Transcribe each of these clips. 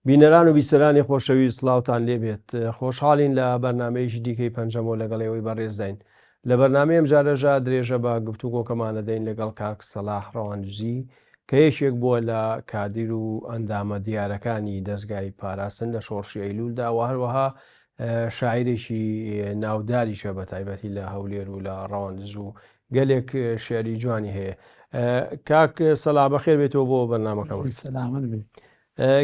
بینەران و بیسەرانی خۆشەویست سڵاوتان لێبێت خۆشحاڵین لە بەرنمەیەکی دیکەی پەنجەمۆ لەگەڵ ئێوەی بەڕێزداین لە بەرنامەی ئەمجارەشا درێژە بە گفتوگۆکەمان ئەدەین لەگەڵ کاک سەلاح ڕەواندوزی کە یەکێک بووە لە کادیر و ئەندامە دیارەکانی دەزگای پاراستن لە شۆڕشی ئەیلولدا و هەروەها شاعیرێکی ناوداریشە بە تایبەتی لە هەولێر و لە ڕەواندز و گەلێک شعری جوانی هەیە کاک سەلا بەخێر بێتەوە بۆ بەرنامەکەمان. سەلامەت بێ.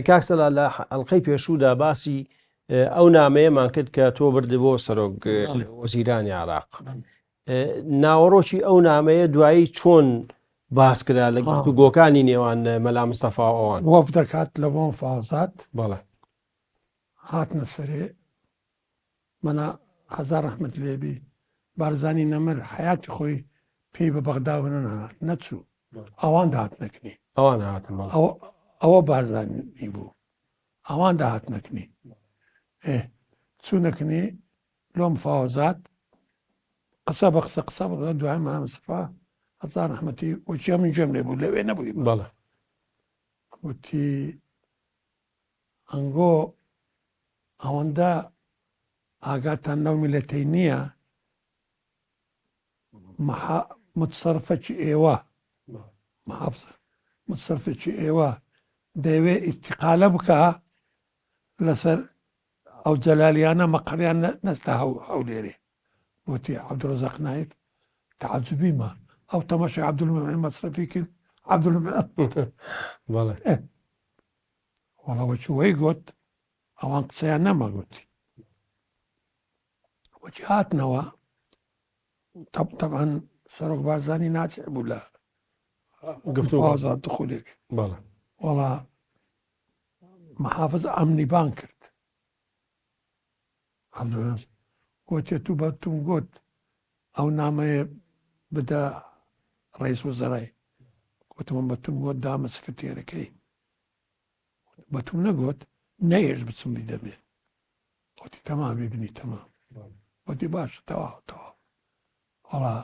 کاک سەلا لە ئەڵلقەی پێشوودا باسی ئەو نامەیەمان کرد کە تۆ بردی بۆ سەرۆک وەزیرانی عراق ناوەڕۆکی ئەو نامەیە دوایی چۆن باس کرا لە گۆکانی نێوان مەلا مستەفا ئەوان وەف دەکات لە بۆن فازات بەڵێ هاتنە سەرێ مەلا هەزار ڕەحمەت لێبی بارزانی نەمر حیاتی خۆی پێی بە بەغداوە نەنهات نەچوو ئەوان دەهاتنەکنی ئەوان هاتن ئەوە بارزانی بوو ئەوان دەهاتنەکنی ئێ چوونەکنی لۆم فاوەزات قسە بە قسە قسە بە دوای مامسفا هەزار ڕەحمەتی وەچی من گوێم لێ بوو لەوێ نەبووی بەڵێ وتی ئەنگۆ ئەوەندە ئاگاتان لەو میلەتەی نییە متصرفەکی ئێوە محافظە متصرفێکی ئێوە دەیەوێ ئیتیقالە بکا لەسەر ئەو جەلالیانە مەقەریان نەستە هەولێرێ وتی عەبدولڕەزاق نایف تەعەجوبی ما ئەو تەماشای عەبدولمنعم مەسرەفی کرد عەبدولمنعم بەڵێ وەڵا وەکی وەی گوت ئەوان قسەیان نەما گوتی وەکی هاتنەوە تەبعەن سەرۆک بارزانی ناچێ بوو لە گفتوگۆ دخولێک بەڵێ وەڵا محافظ ئەمنی بان کرد عەبدولعەزیز گوتێ تو بە توم گوت ئەو نامەیە بدە ڕئیس وزەرای گوتم بە توم گوت دامە سکرتێرەکەی بە توم نەگوت نەیەش بچم بیدەمێ گوتی تەمام ببنی تەمام گوتی باشە تەواو تەواو وەڵا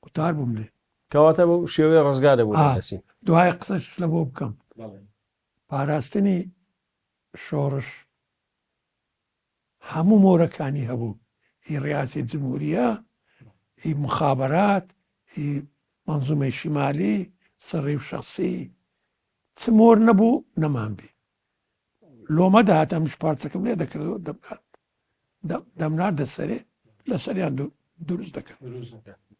قوتار بووم لێ کەواتە بەو شێوەیە ڕزگار دەبوو لە دەستی. دوای قسەش لە بۆ بکەم پاراستنی شۆڕش هەموو مۆرەکانی هەبوو ئی ڕیاسی جمهوریە ئی مخابرات ئی منظومەی شیمالی سڕی و شخصی چ مۆر نەبوو نەمان بی لۆمە دەهات ئەمش پارچەکەم لێ دەکرد و دەمنارد دەمناردە سەرێ لەسەریان دروست دەکرد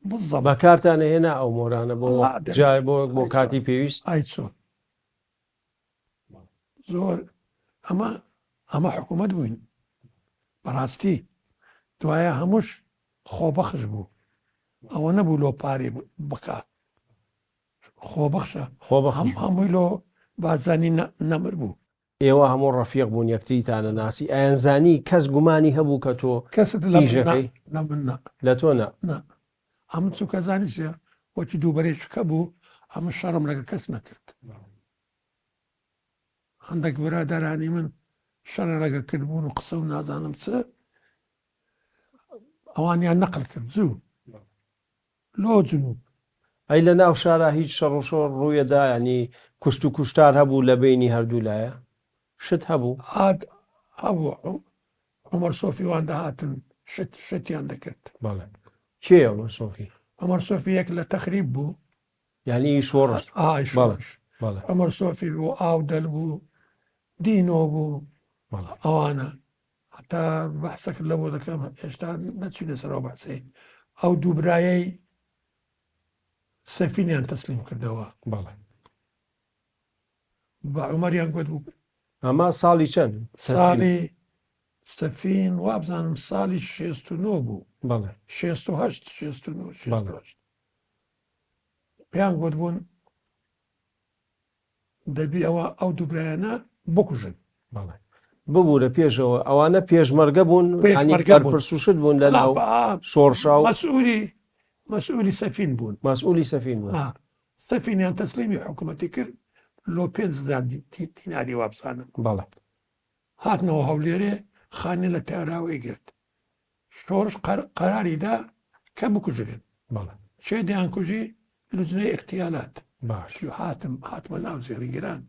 بزەڵ بەکارتان هێنا ئەو مۆرانە بۆ جای بۆ بۆ کاتی پێویست ئای چۆن زۆر ئەمە ئەمە حکوومەت بووین بەڕاستی دوایە هەمووش خۆبەخش بوو ئەوە نەبوو لۆ پارێ بکات خۆبەخشە خۆبەخش هەمووی لۆ بارزانی نەمر بوو. ئێوە هەموو ڕەفیق بوون یەکتریتان ئەناسی ئەیانزانی کەس گومانی هەبوو کە تۆ کەست لە من نا ئیشەکەی؟ لە من نا. لە تۆ نا. نا ئەمن چونکە زانی چیە وەکی دووبەرەیەکی کە بوو ئەمن شەڕم لەگەڵ کەس نەکرد هەندێک برادەرانی من شەڕیان لەگەڵ کردبوون و قسە و نازانم چ ئەوانیان نەقل کرد زوو لۆ جنوب. ئەی لە ناو شارا هیچ شەڕ و شۆڕ ڕوویەدا یانی کوشت و کوشتار هەبوو لە بەینی هەردوو لایە؟ شت هەبوو؟ هات هەبوو عومەر سۆفی وان دەهاتن شت شتیان دەکرد. بەڵێ کێیە عومەر سۆفی؟ عومەر سۆفی یەک لە تەخریب بوو. یانی شۆڕش؟ ئای شۆڕش. بەڵێ. عومەر سۆفی بوو ئاو دەل بوو دینۆ بوو ئەوانە. هەتا بەحسەکت لەبۆ دەکەم هێشتا نەچوینە سەر ئەو بەحسەی ئەو دوو برایەی سەفینیان تەسلیم کردەوە بەڵێ بە عومەریان گوت بوو ئەمە ساڵی چەند ساڵی سەفین وابزانم ساڵی 69 بوو بەڵێ 68 69 68 پێیان گوت بوون دەبی ئەوە ئەو دوو برایانە بکوژن. بەڵێ ببورە پێشەوە ئەوانە پێشمەرگە بوون پێشمەرگە بوون بەرپرس و شت بوون لە ناو شۆڕشا و مەسئولی مەسئولی سەفین بوون مەسئولی سەفین بوون سەفینیان تەسلیمی حکوومەتی کرد لۆ 5هزار دیناری وابزانم بەڵێ هاتنەوە هەولێرێ خانێ لە تاراوەی گرت شۆڕش قەراری دا کە بکوژرێن. بەڵێ. کێ دەیانکوژی؟ لجنەی ئیغتیالات. باش. هاتم هاتمە ناو زێڕینگران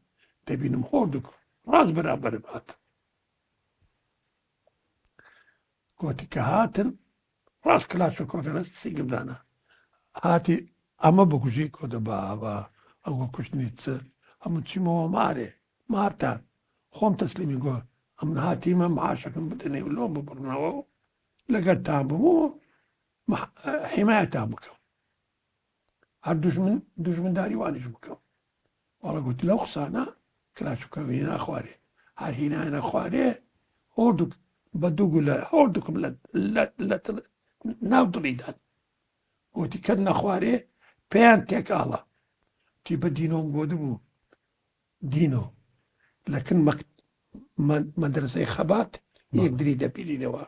دەبینم هۆردوک. ڕاست بەرامبەرم هات. گۆتی کە هاتن ڕاست کلاشنکۆفێ لە سینگم دانا. هاتی ئەمە بکوژی گۆتە بابە ئەوە کوشتنی چ ئەمن چیمەوە مارێ مارتان خۆم تەسلیمی گۆ ئەمن هاتیمە معاشەکەم بدەنێ و لۆم ببڕنەوە و لەگەرتان بم و حیمایەتان بکەم. هەر دوژمن دوژمنداری وانیش بکەم وەڵا گوت لەو قسانە کلاچوکەوی هینا خوارێ هەر هینایانە خوارێ هۆردوک بە دوو گولە هۆردوکم لە لە ناو دڵیدان گوتی کەت نەخوارێ پێیان تێکاڵە تی بە دینۆم گۆدبوو دینۆ لەکن مەدرسەی خەبات یەکدری دەبینینەوە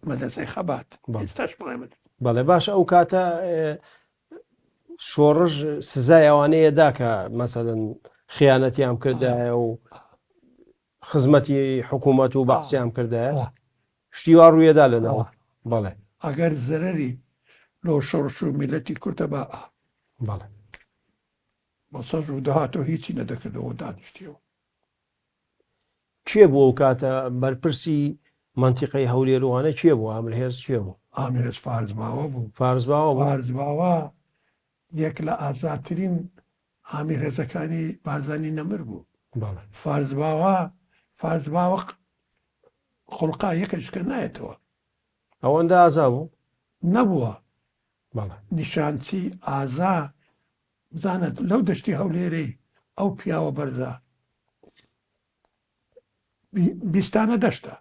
مەدرسەی خەبات ئێستاش بڵێ من. بەڵێ باشە ئەو کاتە شۆڕش سزای ئەوانەیە دا کە مەسەلەن خیانەتیان کردایە و خزمەتی حکوومەت و بەعسیان کردایە شتی وا ڕوویەدا لەناو بەڵێ ئەگەر زەرەری لۆ شۆڕش و میلەتی کوردە با بەڵێ بەسەش و داهاتەوە هیچی نەدەکردەوە دانیشتیەوە. کێ بوو ئەو کاتە بەرپرسی مەنتیقەی هەولێر وانە کێ بوو ئامر هێز کێ بوو؟ ئامر هێز فارس باوە بوو. فارس باوە بوو؟ فارس باوە یەک لە ئازاترین ئامیر هێزەکانی بارزانی نەمر بوو. بەڵێ. فارس باوە فارس باوە خوڵقا یەکەشکە نایەتەوە. ئەوەندە ئازا بوو؟ نەبووە. بەڵێ. نیشانچی ئازا بزانە لەو دەشتی هەولێرەی ئەو پیاوە بەرزە بیستانە دەشتە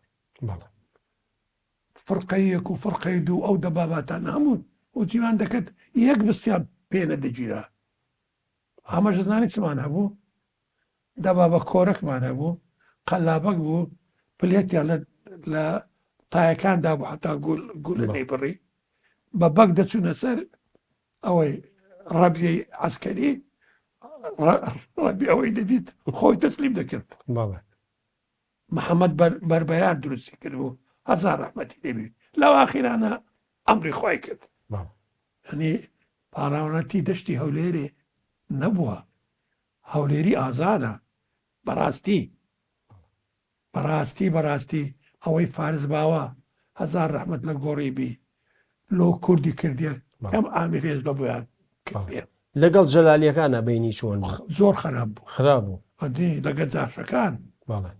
فرقەی یەک و فرقەی دوو ئەو دەباباتان هەموو وتیمان دەکرد یەک بستیان پێ نەدەگیرا ئەمەش زانی چمان هەبوو دەبابە کۆرەکمان هەبوو قەلابەک بوو پلێتیان لە تایەکاندا بوو حتا گول گولە نەیبڕی بە بەگ دەچوونە سەر ئەوەی ڕەبیەی عەسکەری ڕەبی ئەوەی دەدیت خۆی تەسلیم دەکرد محەممەد بەربەیار دروستی کرد بوو هەزار ڕەحمەتی لێبی لەو ئاخیرانە ئەمری خۆی کرد ینی پاراونەتی دەشتی هەولێرێ نەبووە هەولێری ئازادە بەڕاستی بەڕاستی بەڕاستی ئەوەی فارس باوە هەزار ڕەحمەت لە گۆڕی بی لۆ کوردی کردیە کەم ئامیر هێز لە بۆیان کردیە. لەگەڵ جەلالیەکانا بەینی چۆن بوو؟ زۆر خراپ بوو. خراپ بوو. ئەدی لەگە جاشەکان. بەڵێ.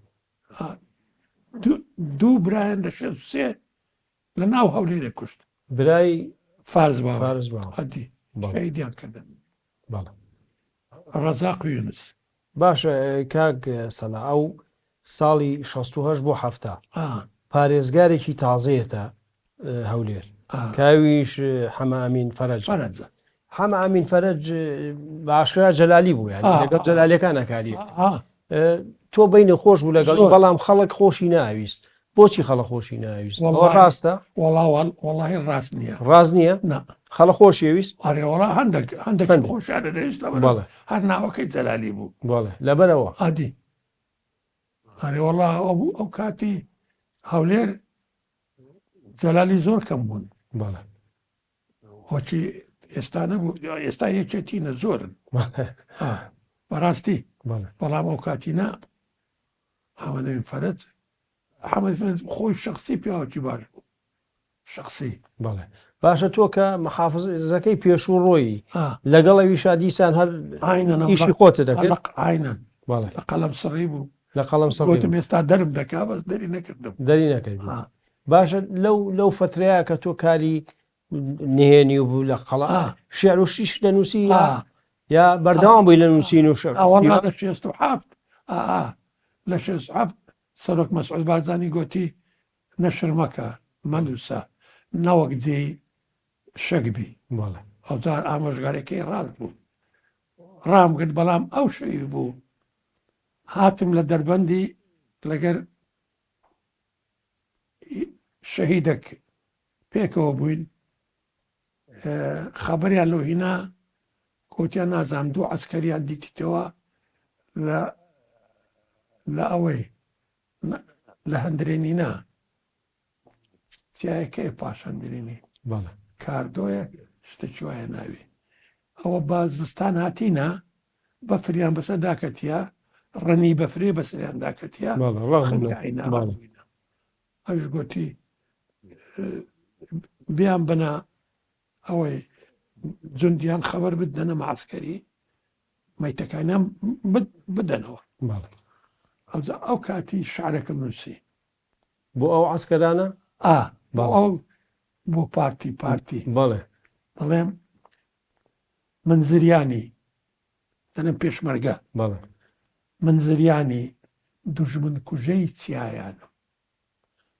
دوو برایان لە 63 لە ناو هەولێرێ کوشت. برای فارس باوە. فارس باوە. ئەدی شەهیدیان کردن. بەڵێ. ڕەزاق و یونس. باشە کاک سەلا ئەو ساڵی 68 بۆ 70 پارێزگارێکی تازەیەتە هەولێر کاویش حەمە ئەمین فەرەج فەرەجە حەمە ئەمین فەرەج بە ئاشکرا جەلالی بوو یان لەگەڵ جەلالەکان ئەکاری تۆ بینە خۆش بوو لەگەڵ بەڵام خەڵک خۆشی ناویست بۆچی خەڵک خۆشی ناویست ئەوە ڕاستە؟ وەڵا وەڵاهی ڕاست نییە. ڕاست نییە؟ نا. خەڵک خۆشی ئەویست؟ ئەرێ وەڵا هەندێک هەندێک خۆشیان دەویست لەبەر بەڵێ. هەر ناوەکەی جەلالی بوو. بەڵێ لەبەرەوە. ئادی ئەرێ وەڵا ئەو ئەو کاتی هەولێر جەلالی زۆر کەم بوون. بەڵێ. وەکی ئێستا نەبوو ئێستا یەکێتینە زۆرن. بەڕاستی بەڵام ئەو کاتی نا حەمەدەمین فەرەج حەمەد فەرەج خۆی شەخسی پیاوەکی باش بوو شەخسی. بەڵێ باشە تۆ کە محافزەکەی پێشوو ڕۆیی لەگەڵ ئەویشا دیسان هەر ئیشی خۆتە دەکرد؟ ئاینەن بەڵێ لە قەڵەم سڕی بوو لە قەڵەم سڕی گوتم ئێستا دەرم دەکا بەس دەری نەکردم دەری نەکردی باشە لەو لەو فترەیە کە تۆ کاری نهێنی و بوو لە قەڵا شعر و شیش دەنووسی یا یا بەردەوام بووی لە نووسین و شعر؟ ئەوەڵا لە 67 لە 67 سەرۆک مەسعود بارزانی گۆتی نەشر مەکە مەنووسە نەوەک جێی شەک بی. بەڵێ. ئەوجار ئامۆژگاریەکەی ڕاست بوو. ڕام گرت بەڵام ئەو شەوی بوو هاتم لە دەربەندی لەگەر شەهیدەک پێکەوە بووین خەبەریان لۆ هینا کۆتیان نازانم دوو عەسکەریان دیتیتەوە لە لە ئەوەی لە هەندرێنی نا چیایەکەیە پاش هەندرێنی کاردۆیە شتێکی وایە ناوی ئەوە با زستان هاتینە بەفریان بەسەر داکەتیە. ڕەنی بەفرێ بەسەریان داکەتیە بەڵێ ڕەغ بوونە. خەڵکە عینا بەڵێ. بووینە. ئەویش گۆتی بیان بەنە ئەوەی جوندیان خەبەر بدەنە مەعسکەری مەیتەکانیان بدەنەوە. بەڵێ. ئەوجا ئەو کاتی شعرەکەم نووسی. بۆ ئەو عەسکەرانە؟ ئا بۆ ئەو بۆ پارتی پارتی. بەڵێ. دەڵێم من زریانی دەڵێم پێشمەرگە. بەڵێ. من زریانی دوژمن کوژەی چیایانم.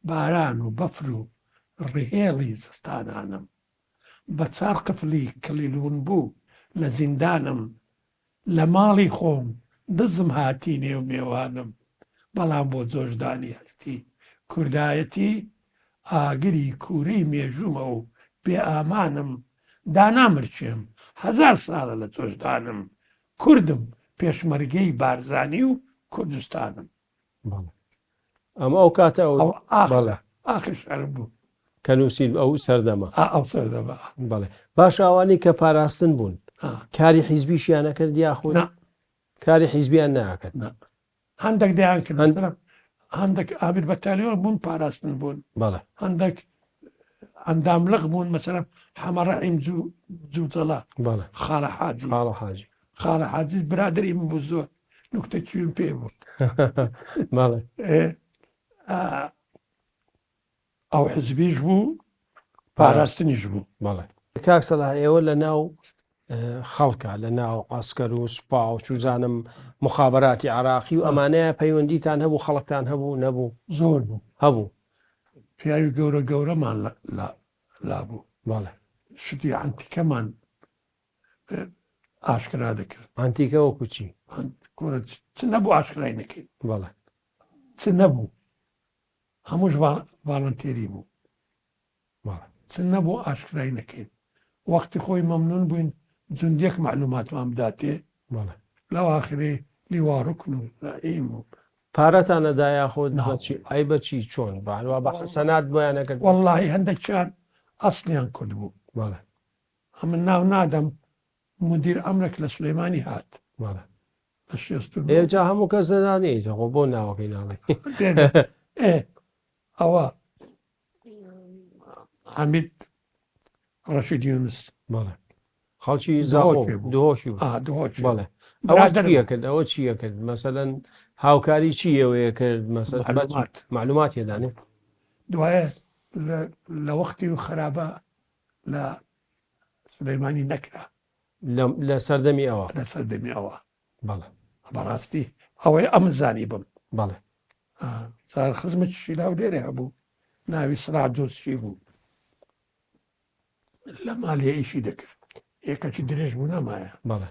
باران و بەفر و ڕهێڵی زستانانم. بە چار قفلی کلیل ونبوو لە زیندانم. لە ماڵی خۆم دزم هاتی نێو مێوانم. بەڵام بۆ جۆشدانی هەستی کوردایەتی ئاگری کوورەی مێژوومە و بێ ئامانم. دانامرکێم هەزار ساڵە لە جۆشدانم. کوردم پێشمەرگەی بارزانی و کوردستانم. بەڵێ ئەمە ئەو کاتە ئەو ئەو ئاخر بەڵێ ئاخر شعرم بوو. کە نووسیت ئەو سەردەمە. ئا ئەو سەردەمە. بەڵێ باشە ئەوانەی کە پاراستن بوون ئا. کاری حیزبیشیان ئەکرد یاخود نا. کاری حیزبیان ناکرد؟ نا هەندێک دەیان کرد هەند مەسەلەن هەندێک ئامیر بەتالیۆن بوون پاراستن بوون. بەڵێ. هەندێک ئەندام لق بوون مەسەلەن حەمە ڕەحیم جوو جووجەڵە. بەڵێ. خاڵە حاجی. خاڵە حاجی. خاڵە حاجی برادەری من بوو زۆر نوکتە چوین پێ بوو. بەڵێ. ئێ ئەو حزبیش بوو پاراستنیش بوو. بەڵێ. کاک سەلاح ئێوە لە ناو خەڵکە لە ناو عەسکەر و سوپا و چوزانم مخابراتی عراقی و ئەمانەیە پەیوەندیتان هەبوو خەڵکتان هەبوو نەبوو؟ زۆر بوو. هەبوو. پیاوی گەورە گەورەمان لا بوو. بەڵێ. شتی عەنتیکەمان ئاشکرا دەکرد. عەنتیکە وەکو چی؟ کورە چ نەبوو ئاشکرای نەکەین. بەڵێ. چ نەبوو هەمووش ڤاڵنتێری بوو. بەڵێ. چ نەبوو ئاشکرای نەکەین. وەختی خۆی مەمنون بووین جوندیەک مەعلوماتمان بداتێ. بەڵێ. لەو ئاخرەی لیوا ڕوکن و زەعیم و. پارەتان ئەدا یاخود نا. بە چی؟ ئەی بە چی چۆن؟ بە هەروا بە حەسەنات بۆیان ئەکرد؟ وەڵڵاهی هەندەکیان ئەسڵیان کورد بوو. بەڵێ. ئەمن ناو نادەم مدیر ئەمرەک لە سلێمانی هات. بەڵێ. لە 69. ئێ جا هەموو کەس دەزانێ خۆ بۆ ناوەکەی ناڵێ. ئێ ئەوە حەمید ڕەشید یونس. بەڵێ. خەڵکی زاخۆ دهۆکێ بوو. دهۆکی بوو. ئا دهۆکێ. بەڵێ. ئەوە برادەرم چییە کرد؟ ئەوە چییە کرد؟ مەسەلەن هاوکاری چی ئێوەیە کرد؟ مەسەلەن معلومات. معلومات هێدانێ؟ دوایە لە وەختی و خەرابە لە سولەیمانی نەکرا. لە سەردەمی ئەوە. لە سەردەمی ئەوە. بەڵێ. بەڕاستی ئەوەی ئەم زانی بم. بەڵێ. زار خزمەتیشی لە هەولێرێ هەبوو ناوی سڵاح دۆستچی بوو. لە مالیە ئیشی دەکرد. یەکەکی درێژ بوو نەمایە. بەڵێ.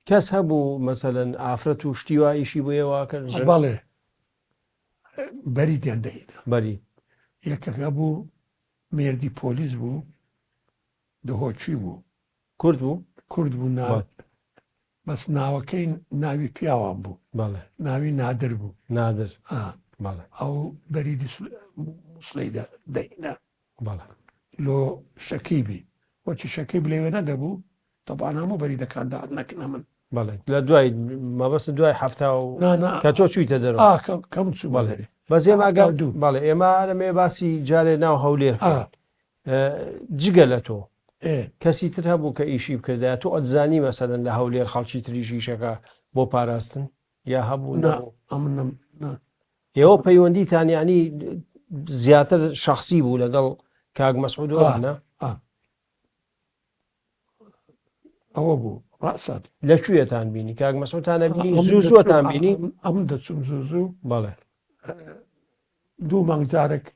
کەس هەبوو مەسەلەن ئافرەت و شتی وا ئیشی بۆ ئێوە کرد؟ ژن؟ بەڵێ. بەریدیان دەهینا. بەرید. یەکەک هەبوو مێردی پۆلیس بوو، دهۆکی بوو. کورد بوو؟ کورد بوو نا بەس ناوەکەی ناوی پیاوان بوو. بەڵێ. ناوی نادر بوو. نادر. ئا. بەڵێ. ئەو بەریدی موسڵی دەهینا. بەڵێ. لۆ شەکیبی. وەکی شەکیب لەوێ نەدەبوو، تەبعەن هەموو بەریدەکان دەهات نەکنە من. بەڵێ. لە دوای مەبەست دوای حەفتا و نا نا. کە تۆ چوویتە دەرەوە. ئا کەم چوومە بەڵێ. دەرێ. بەس ئێمە حەفتا ئەگەر و دوو. بەڵێ ئێمە ئەمەوێ باسی جارێ ناو هەولێر ئا. بکەین. جگە لە تۆ ئێ. کەسی تر هەبوو کە ئیشی بکردایە؟ تۆ ئەتزانی مەسەلەن لە هەولێر خەڵکی تریش ئیشەکە بۆ پاراستن یا هەبوو نا نەبوو؟ ئەمن نەم نا. ئێوە پەیوەندیتان یانی زیاتر شەخسی بوو لەگەڵ کاک مەسعود و ئا ئەوانە؟ ئا. ئەوە بوو ڕەسەن. لە کوێتان بینی؟ کاک مەسعودتان ئەبینی؟ ئەمن زوو دەچووم زووەتان بینی؟ ئەمن دەچووم زوو زوو. بەڵێ. دوو مانگ جارێک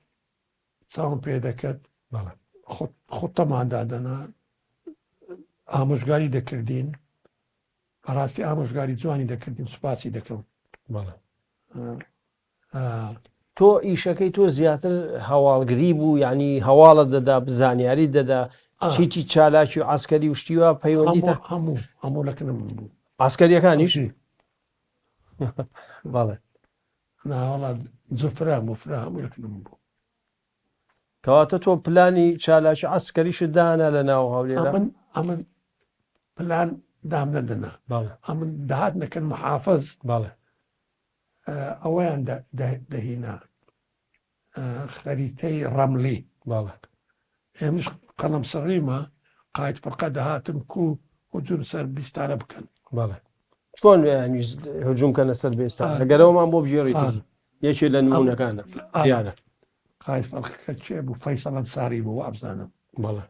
چاوم پێ دەکرد. بەڵێ. خوتەمان دادەنا، ئامۆژگاری دەکردین. بەڕاستی ئامۆژگاری جوانی دەکردین، سوپاسی دەکەم. بەڵێ. تۆ ئیشەکەی تۆ زیاتر هەواڵگری بوو یعنی هەواڵت دەدا زانیاری دەدا چیچی چالاکی و عسکەری و شتیوە پەیوەندی هەموو هەموو لەکنم بوو عسکەریەکانیش بەڵێ ناوەڵا جفرا مفرا هەموو لەکنم بوو کەواتە تۆ پلانی چالاکی عسکەریشت دانا لە ناو هەولێر ئەمن ئەمن پلان دام نەدەنا بەڵێ ئەمن دەهات نەکەن محافظ بەڵێ. ئەوەیان دەهینا خەریتەی ڕەملی بەڵێ. ئێمەش قەڵەم سڕیمە قاید فرقە دەهاتن کو هجوم سەر بیستانە بکەن. بەڵێ چۆن هجوم کەنە سەر بێستان ئەگەرەوەمان بۆ بگێڕیت یەکێ لە نمونەکانە دیارە. قاید فرقەکە کێ بوو فەیسەڵ ئەنساری بوو وابزانم. بەڵێ.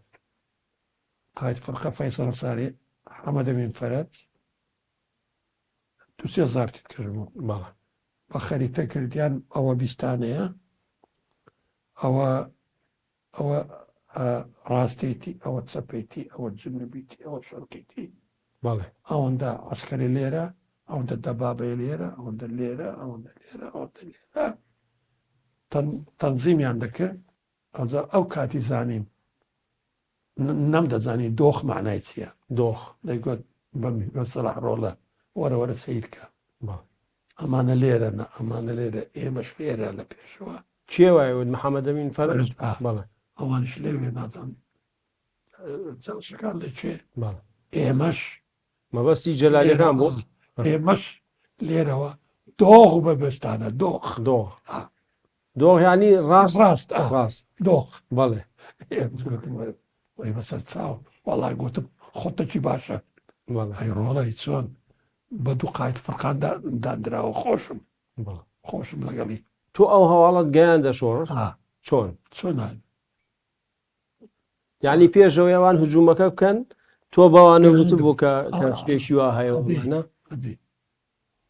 قاید فرقە فەیسەڵ ئەنساری حەمەدەمین فەرەج دوسێ زابتی کەش بوو. بەڵێ. بە خەریتە کردیان ئەوە بیستانەیە ئەوە ئەوە ڕاستێتی ئەوە چەپێتی ئەوە جنوبیتی ئەوە شەرقیتی بەڵێ. ئەوەندە عەسکەری لێرە ئەوەندە دەبابەی لێرە ئەوەندە لێرە ئەوەندە لێرە ئەوەندە لێرە تەنزیمیان دەکرد ئەوجا ئەو کاتی زانیم نەمدەزانی دۆخ مەعنای چییە. دۆخ. دەیگوت بەم گوت سەلاح ڕۆڵە وەرە وەرە سەیر کە. بەڵێ. ئەمانە لێرەنە ئەمانە لێرە ئێمەش لێرە لە پێشەوە. کێ وای وت محەمەدەمین فەرەج؟ فەرەج ئا. بەڵێ. ئەوانیش لەوێ نازانم جاشەکان لە کوێ. بەڵێ. ئێمەش مەبەستی جەلالیەکان بوو؟ ئێمەش لێرەوە دۆغ بە بێستانە دۆغ. دۆغ. ئا. دۆغ یانی ڕاست؟ ڕاست ئا. ڕاست. دۆغ. بەڵێ. گوتم وەی بەسەر چاو وەڵا گوتم خۆتەکی باشە. بەڵێ. ئەی ڕۆڵەی چۆن بە دوو قایت فرقان داندراوە خۆشم. بەڵێ. خۆشم لەگەڵی. تۆ ئەو هەواڵەت گەیاندە شۆڕش؟ ئا. چۆن؟ چۆن؟ یعنی پێشەوەی ئەوان هجوومەکە بکەن تۆ بەوانە وتبوو کە کە شتێکی وا هەیە و ئەمانە؟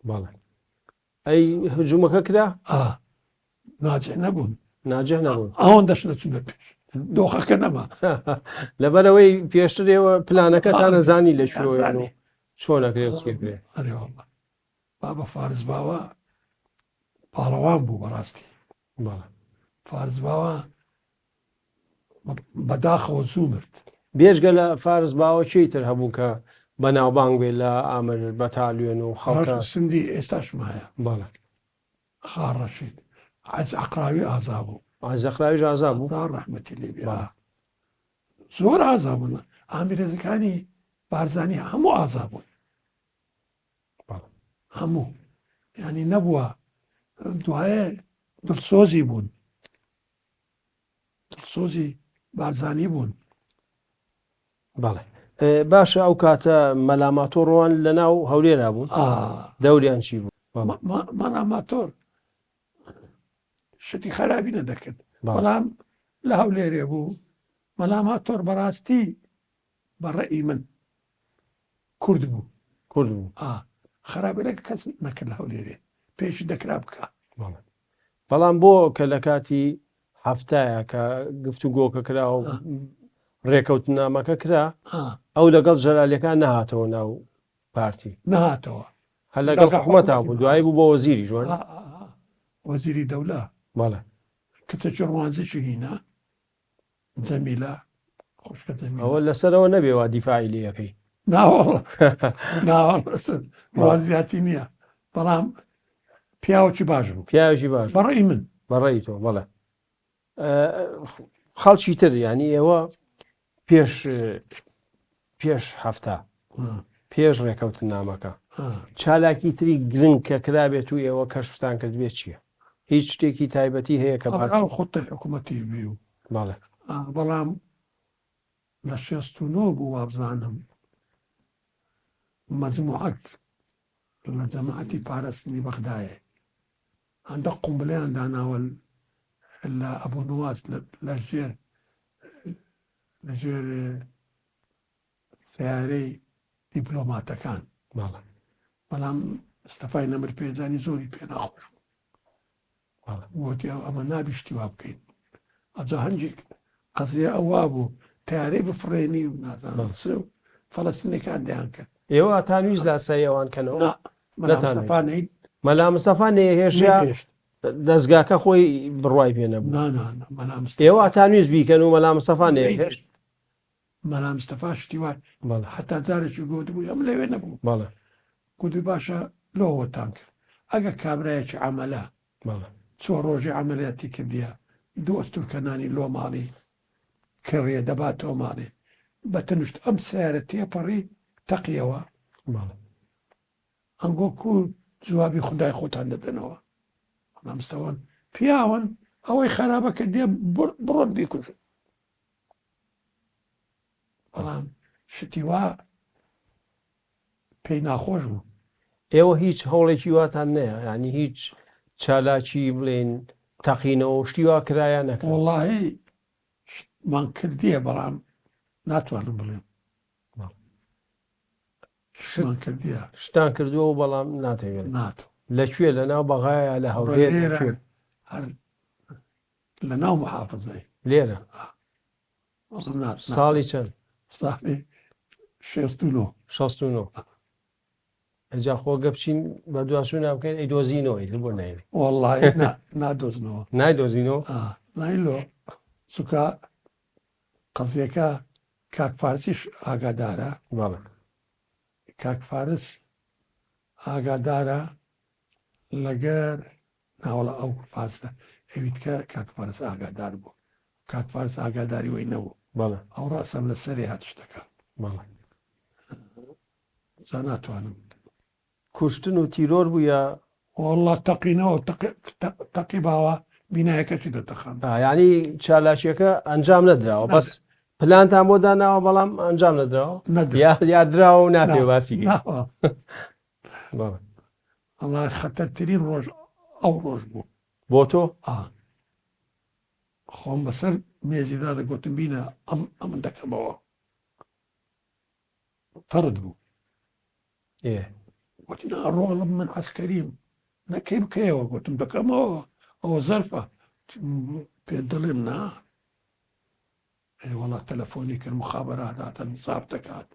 بەڵێ. ئەی هجوومەکە کرا؟ ئا ناجح نەبوون. ناجح نەبوون. ئەوەندەش نەچوونە پێش. دۆخەکە نەما. لەبەرئەوەی پێشتر ئێوە پلانەکەتانە زانی لە کوێوەیان و چۆن ئەکرێ و چی ئەکرێ. ئەرێ واللە. بابە فارس باوە پاڵەوان بوو بەڕاستی. بەڵێ. فارس باوە بەداخەوە زوو مرد. بێجگە لە فارس باوە کێی تر هەبوو کە بەناوبانگ بێ لە ئامر بەتالیۆن و خەڵکە؟ ڕەشید سندی ئێستاش مایە. بەڵێ. خاڵ ڕەشید عەز عەقراوی ئازا بوو. عەز عەقراویش ئازا بوو؟ خودا ڕەحمەتی لێ بێ. زۆر ئازا بوون. ئامیرەزەکانی بارزانی هەموو ئازا بوون. هەموو یانی نەبووە دوایێ دڵسۆزی بوون. دڵسۆزی بارزانی بوون. بەڵێ باشە ئەو کاتە مەلا ماتۆر ڕۆوان لە ناو هەولێرا بوون دەوریان چی بوو؟ مەلا ماتۆر شتی خەرابی نەدەکرد بەڵام لە هەولێرێ بوو مەلا ماتۆر بەڕاستی بە ڕەئی من کورد بوو کورد بوو خەرابی لەگە کەس نەکرد لە هەولێرێ پێشی دەکرا بکە. بەڵام بۆ کە لە کاتی حەفتایە کە گفتوگۆکە کرا و ڕێکەوتنامەکە کرا ئەو لەگەڵ جەلالیەکان نەهاتەوە ناو پارتی نەهاتەوە هەر لەگەڵ حکومەتا بوو دوایی بوو بۆ وەزیری جوان وەزیری دەولە بەڵێ کچێکی ڕوانزێکی هینا جەمیلە خوشکە جەمیلە ئەوە لەسەرەوە نەبێ وا دیفاعی لێ ئەکەی. ناوەڵا ناوەڵا لەسەر ڕوانزیاتی نییە بەڵام پیاوەکی باش بوو پیاوێکی باش بوو. بەڕەئی من بەڕەئی تۆ بەڵێ خەڵکی تر یانی ئێوە پێش پێش هەفتا پێش ڕێکەوتنامەکە چالاکی تری گرنگ کە کرابێت و ئێوە کەشفتان کردبێت چییە؟ هیچ شتێکی تایبەتی هەیە کە باس ئەو خودتەی حکوومەتی بی و بەڵێ بەڵام لە 69 بوو وابزانم مەجموعەک لە جەماعەتی پاراستنی بەغدایێ هەندە قومبلەیان داناوە لە ئەبوو نواز لە ژێر لە ژێر سەیارەی دیپلۆماتەکان. بەڵێ. بەڵام مستەفای نەمر پێدانی زۆری پێ ناخۆش بوو. بەڵێ. گۆتی ئەو ئەمە نابی شتی وا بکەین. ئەجا هەنجێک قەزیە ئەو وا بوو تەیارەی بفڕێنی و نازانم بەڵێ. چ و فەلەستینەکان دەیان کرد. ئێوە ئەتانویست لاسایی ئەوان کەنەوە؟ نا مەلا نەتانویست. مستەفا نەی مەلا مستەفا نەیهێشا نەیهێشت. دەزگاکە خۆی بڕوای پێ نەبوو. نا نا نا مەلا مستەفا ئێوە ئەتانویست بیکەن و مەلا مستەفا نەیهێشت. نەیهێشت. مەلا مستەفا شتی وای بەڵێ. حەتا جارێکیش گۆتبووی ئەمن لەوێ نەبووم. بەڵێ. گوتی باشە لۆ وەتان کرد ئەگە کابرایەکی عەمەلە بەڵێ. چۆ ڕۆژێ عەمەلیاتی کردیە دوو ئەستوورکە نانی لۆ ماڵی کڕیە دەباتەوە ماڵێ بە تەنشت ئەم سەیارە تێپەڕی تەقیەوە. بەڵێ. ئەنگۆ کوو. جوابی خودای خۆتان دەدەنەوە. مامستەوان پیاون ئەوەی خەرابە کردێ بڕۆن بیکوژن. بەڵام شتی وا پێی ناخۆش بوو. ئێوە هیچ هەوڵێکی واتان نەیە یانی هیچ چالاکی بڵێین تەقینەوە و شتی وا کرا یا نەکرا؟ وەڵاهی شتمان کردیە بەڵام ناتوانم بڵێم. شتمان کردیە. شتان کردووە و بەڵام ناتەوێ بڵێی. ناتەوە. لە کوێ لە ناو بەغایا یا لە هەولێر لە لێرە کوێ؟ هەر لە ناو محافزەی. لێرە؟ ئا. ساڵی چەند؟ ساڵی 69. 69. ئەجا خۆ گە بچین بە دواسوو نابکەین ئەی دۆزینەوە ئیتر بۆ نایێ وەڵڵاهی نادۆزنەوە نایدۆزینەوە زانی لۆ چونکە قەزیەکە کاک فارسیش ئاگادارە بەڵێ کاک فارس ئاگادارە لەگەر ناوەڵا ئەو فارسە ئەوی تکە کاک فارس ئاگادار بوو کاک فارس ئاگاداری وەی نەبوو بەڵێ ئەو ڕاسەم لە سەرێ هات شتەکە بەڵێ جا ناتوانم. کوشتن و تیرۆر بوو یا؟ وەڵا تەقینەوە تەقی باوە بینایەکەشی دەتەقاند. یانی چالاکیەکە ئەنجام نەدراوە بەس پلانتان بۆ داناوە بەڵام ئەنجام نەدراوە یا دراوە و ناپێ باسی وەڵا خەتەرترین ڕۆژ ئەو ڕۆژ بوو بۆ تۆ خۆم بەسەر مێزیدا دەگوتم بینە ئەم ئەمن دەکەمەوە تەڕت بوو گوتی نا ڕۆڵم من عەسکەریم نەکەی بکەیەوە گوتم دەکەمەوە ئەوە زەرفە پێ دەڵێم نا وەڵا تەلەفۆنی کرد مخابرات هاتن زاب دەکات